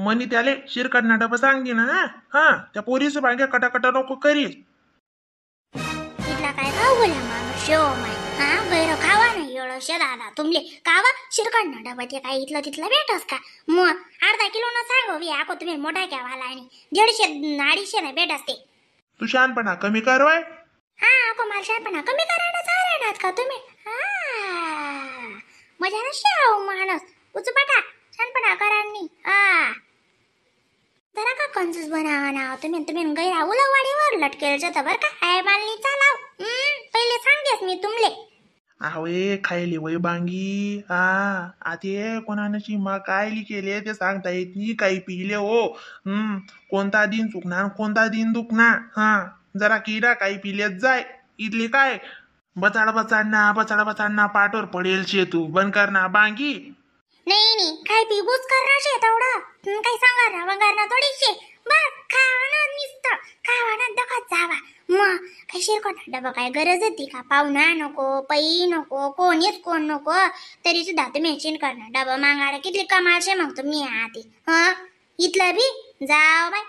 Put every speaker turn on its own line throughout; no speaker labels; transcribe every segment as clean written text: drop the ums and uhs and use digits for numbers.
मनी त्याले शिरकडना डबा सांगी ना. हा हा त्या पोरीस बांग्या कटाकटा नको करीस.
इथला काय खाऊ बोला माणूस शो my. हा गैर खावा ना एवढं शे दादा तुमले कावा शिरकडना डबा ते काय इथलं तिथलं भेटस का? मग अर्धा किलो न सांगो बी आको तुम्ही मोठा घ्यावाला आणि 150 250 ना भेटस ते.
तू शहाणपणा कमी करवाय.
हा आको मला शहाणपणा कमी करायला चालणार का तुम्ही? हा मजा नशी आहो माणूस उचपाटा शहाणपणा करांनी. हा जरा का कंजूस बनावा ना तुम्ही तुम्ही गैरा उलवाडीवर लटकेल जाता बरं का. हाय मालनी चालाव. पहिले सांगतेस मी तुमले.
अवे खायली वय बांगी. हा आते कोणानशी मा काय केले ते सांगता येत नाही. काही पिले हो. कोणता दिन चुकणार कोणता दिन दुखणार. हा जरा किडा काही पिलेत जाय. इथली काय बचाड बचाडना बचाड बचाडना पाठवर पडेल शे तू बंद कर ना बांगी.
नाही नाही काय पी गुस करणार शे तेवढं. काही सांगा ना वंगार ना थोडीशे बस खावा नुसतं खावा ना दखत जावा. मग काही शिरकोट डबा काय गरज होती का? पाहुणा नको पै नको कोणीच कोण नको तरी सुद्धा तुम्ही शिरकोट डबा मागायला किती कमाल शे मग तुम्ही आती. हा इथलं बी जाव बाय.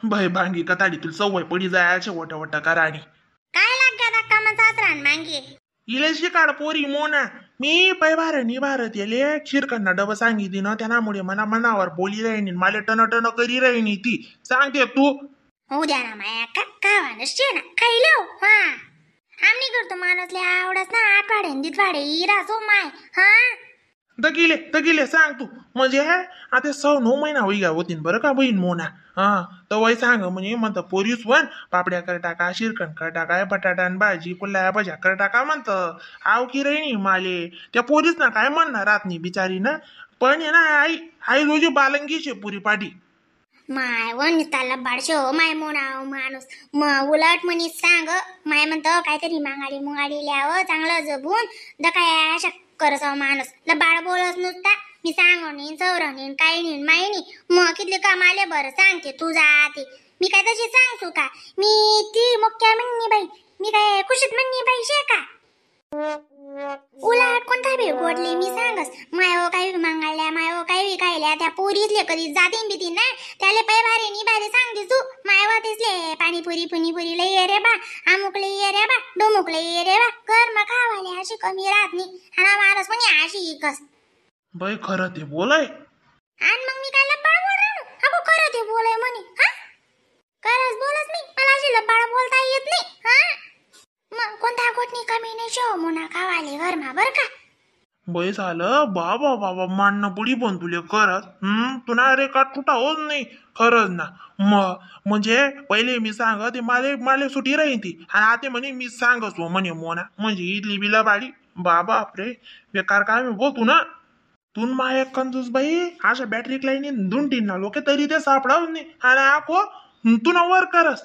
बाय बांगी कताडी तुला सवय पडी जायचे वटा वटा कराणी.
काय लाग्या धक्का मग सासरान मांगे
इले शिकाड पोरी मोना. मी पैभार निभारत येले शिरकांना डबं सांगितली ना त्यामुळे मना मनावर बोली राहिनी माले टन टन करी राहिनी ती सांगते तू.
उद्या ना माया का कावा नसते ना खाईले हो. हा आम्ही करतो माणसले आवडस ना आठवाडे दिठवाडे इरासो my. हा
दगिले दगिले सांग तू म्हणजे आता 9.25 महिना होई गा होतीन बरं का बहीण मोना. हा तर वय सांग म्हणजे म्हणतं पोरीस वन पापड्या कर टाका शिरखंड कर टाका बटाटा भाजी कुल्लाया भज्या कर टाका म्हणतं. आव की रहिनी माले त्या पोरीस ना काय म्हणणार रातनी बिचारी ना. पण आहे ना आई आई रोजी बालंगी शे पुरी पाठी.
My one त्याला बाडशो माय मोना माणूस मग उलट म्हणी सांग माय म्हणतं काहीतरी मांगाडी मुंगाडी लिहावं चांगलं जबून the काय अशा करस माणूस लबाड बोलस नुसता. मी सांगो नी सौर नी काही नी माय नी मग कितले काम आले बरं सांगते तू जाते. मी काय तशी सांगतो का? मी ती मोक्या म्हणणी बाई मी काय खुशीत म्हणणी बाई शे का? उलट कोणता बी गोडली मी सांगस माय काही मांगाल्या माय काही खायल्या त्या पोरीतले कधी जातीन भीती ना त्याले पै भारी नी भारी सांगते तू. माय वातीसले पाणीपुरी पुनीपुरी लई ये रे बा अमुक लई ये रे बा डुमुक लई ये रे बा कर मग खावाले अशी कमी राहत नाही. हा माणूस म्हणे अशी इकस.
बाई खरं ते बोलाय.
आणि मग मी काय लबाड बोल राहिलो? अगो खरं ते बोलाय म्हणे. हा खरंच बोलस मी मला अशी लबाड बोलता येत नाही. हा मग कोणता गोटनी कमी नाही शो मुना खावाले घरमा बर का.
बाई झालं बाबा बाबा मानणं पुडी पण तुले खरंच. तुला रे का तुटा होत नाही खरंच ना. मग म्हणजे पहिले मी सांग ते माले माले सुटी राहीन ती आणि आता म्हणे मी सांगतो म्हणे मोना म्हणजे इडली बिला बाडी बाबा रे बेकार काय मी बोलतो ना. तू माय कंजूस बाई अशा बॅटरी लाईनी दोन तीन ना लोक तरी ते सापडावून नाही आणि आको तू ना वर करस.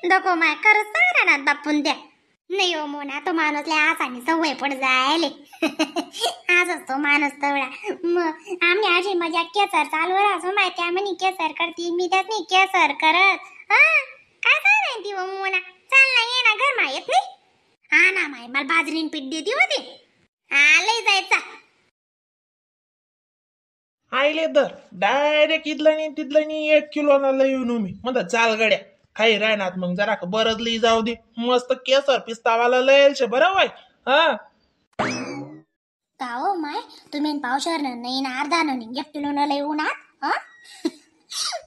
नको माय खरंच सांग ना बापून द्या. नाही हो मोना तो माणूस लय आसानी सवय पड जायले. आजच तो माणूस तेवढा. मग आम्ही अशी मजा केसर चालू राहतो माय त्या म्हणे केसर करती मी त्यात नाही केसर करत. हा काय सांग ती हो मोना चाल ना ये ना घर मा येत नाही. हा ना माय मला बाजरीन पीठ देती होती. हा लय जायचा
आईले दर डायरेक्ट इथलं नाही तिथलं नाही 1 किलो ना लई येऊन मी म्हणता चाल गड्या काही राहणार मग जरा बरंच लई जाऊ दे मस्त केसर पिस्तावाला लयलशे बरं वय. हा
का हो माय तुम्ही पावशर नाही ना अर्धा नाही 1 किलो न लई उन्हात. हा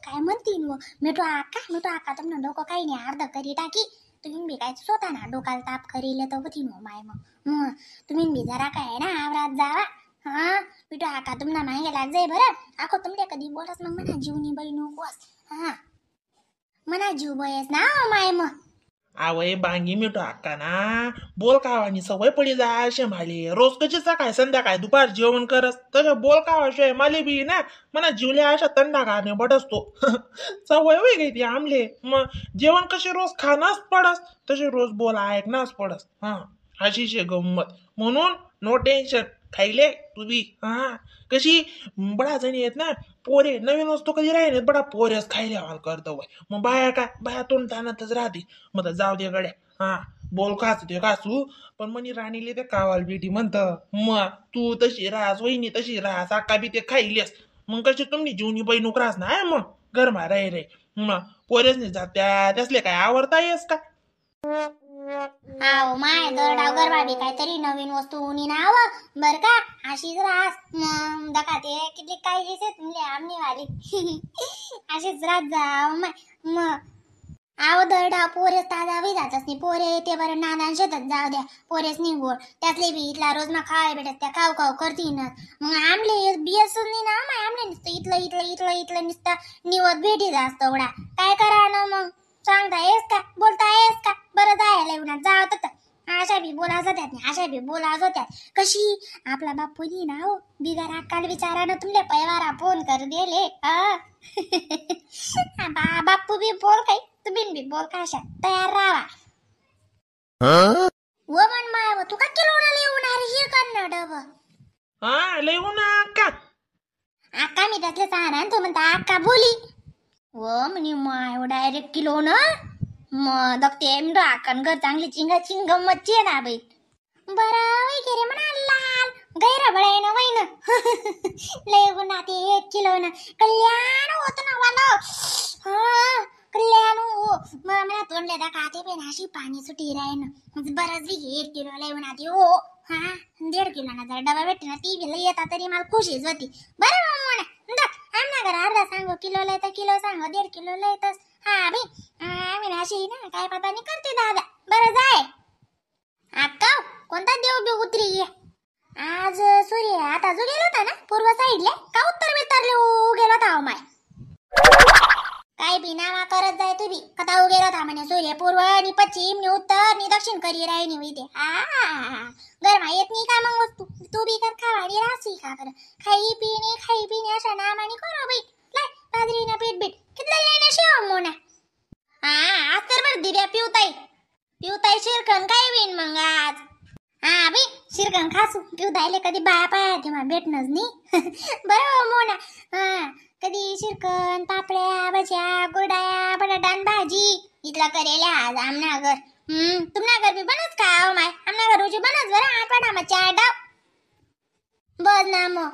काय म्हणतील मग मिठो आका मिठो आका तुमनं डोकं काही नाही अर्ध करी टाकी तुम्ही बी काय स्वतः ना डोकाला ताप करील तर होती मग माय मग मग तुम्ही बी जरा काय ना आवरात जावा. हा मिठो आका तुम्हाला मागे लाग जाई बरं आखो तुमले कधी बोलस मग म्हणा जीवनी बाई नकोस. हा म्हणा जीव बयस ना माय मग.
आवय बांगी मिठो अक्का ना बोल कावानी सवय पडी जायशे माले रोज कशी सकाळ संध्याकाळ दुपार जेवण करस तसं बोल कावाशे माले बी ना म्हणा जीवले अशा थंडा गाणे बडसतो. सवय होई गई ती आमले मग जेवण कसे रोज खानाच पडस तसे रोज बोल ऐकनाच पडस. हा अशी शे गंमत म्हणून नो टेन्शन खाईले तू बी. हा कशी बडा जणी आहेत ना पोरे नवीन वस्तू कधी राहिले बडा पोरेच खायले हवाल करतो वय मग बाया काय बाया तोंड ताणतच राहते मग जाऊ दे गड्या. हा बोल काचू ते काचू पण म्हणी राणीले ते कावाल बेटी म्हणतं मग तू तशी राहस वहिनी तशी राहस अक्का बी ते खाईलेस मग कशी तुमनी जीवनी बाई नुकरास ना मग घरमा रे रे मग पोरेच नाही जात्या त्यासले काय आवडता येस का?
आव माय दरडाव गरबा बी काहीतरी नवीन वस्तू उनी ना आव बर का अशीच रास मग दका ते किती काय दिसे तुमले आमनी वाली अशीच रात जाव माय. मग आव दरडाव पोरे ताजा बी जातच नाही पोरे ते बरं नादान शेतात जाऊ द्या पोरेच नाही गोड त्यातले बी इथला रोज ना खाय भेटत त्या खाऊ खाऊ करतीनच. मग आमले बियस नाही ना माय आमले नुसतं इथलं इथलं इथलं इथलं नुसतं निवत भेटी जास्त एवढा काय करा ना मग सांगता येस का बोलता येस का? बरं जायला येऊन जावत तर अशा बी बोला जात्यात नाही अशा बी बोला जात्यात कशी आपला बापू नी ना हो बिगार अक्काल विचारानं तुमले पैवारा फोन कर दिले. बापू बी बोल काही तुम्ही बी बोल का अशा तयार राहा. व म्हण माय तू का किलो लिहून अरे हे कन्नड डब
हा लय ना अक्का.
अक्का मी त्यातले सांगणार तू म्हणता अक्का बोली व म्हणे my direct kilo ना मग दगते मिळतो अक्कन घर चांगली चिंगा चिंग मच्छी आहे ना बाई. बरं वै रे म्हणा लाल गैर बळाय ना वै ना लय गुन्हा ते 1 किलो ना कल्याण होत ना वाला. हा कल्याण हो मग मला तोंडले दा काते पेन अशी पाणी सुटी राय ना बरंच बी 1 किलो लय गुन्हा ते हो. हा 1.5 किलो ना जर डबा भेटते ना ती बी लय येता तरी मला खुशीच होती. बरं मग म्हणा आमना घर अर्धा सांगो किलो लय तर किलो सांगो 1.5 किलो लय तर हा बी आम्ही ना अशी ना काय पता नाही करते दादा. बरं जाय अक्का कोणता देव बी उतरी आज सूर्य आता जो गेला होता ना पूर्व साईडले का उत्तर बित्तरले गेला होता माय काय बी नावा करत जाय तू बी कथा उगेला होता म्हणे सूर्य पूर्व नि पश्चिम नि उत्तर नि दक्षिण करी राही नि ते. हा गरमा येत नाही का मग वस्तू तू बी कर खावा रासी का कर खाई पिणे अशा नामाने करो बाई लाय बाजरी ना पीठ बीठ कितलं लेणं शेव मोना. हा आज तर बरं दिव्या पिवताई पिवताई शिरखंड काय विन मग आज. हा बाई शिरखंड खासू पिवताईले कधी बाया पाया तेव्हा भेटणंच नाही. बरं मोना हा कधी शिरखंड पापड्या भज्या कुरडाया बटाटा भाजी इथला करेल्या आज आमना घर. तुमना घर बी बनच का हो my आमना घर रोजी बनच बरं आठवडा मग 4 डाव बस ना मग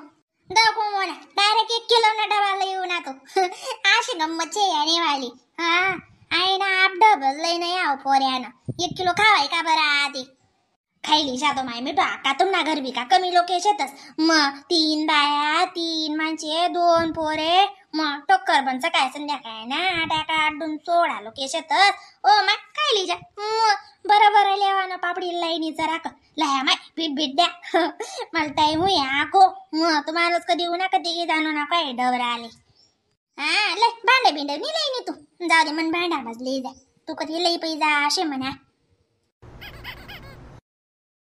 दाखव मोना डायरेक्ट 1 किलो ना डबाला येऊ ना तो. अशी गंमत छे आणि वाली. हा आहे ना आप डबल लय नाही आहो पोऱ्यानं 1 किलो खावाय का बरं आधी खायली जातो माय मिठो का तुमना घर बी का कमी लोक शेतस मग 3 बाया 3 माणसे 2 पोरे मग टोकर पण सकाळ संध्याकाळ ना 8 8 8 16 लोक शेतस ओ my खायली जा मग बरं बरं लेवा ना पापडी लाईनीचा राख लाया माय पीठ बीठ द्या. मला टाईम होई आको मग तुम्हालाच कधी येऊ नका कधी जाणू ना काय डवर आले. हा लय भांडे बिंडे नाही लई तू जाऊ दे मन भांडा बसली जा तू कधी लई पै जा असे म्हणा.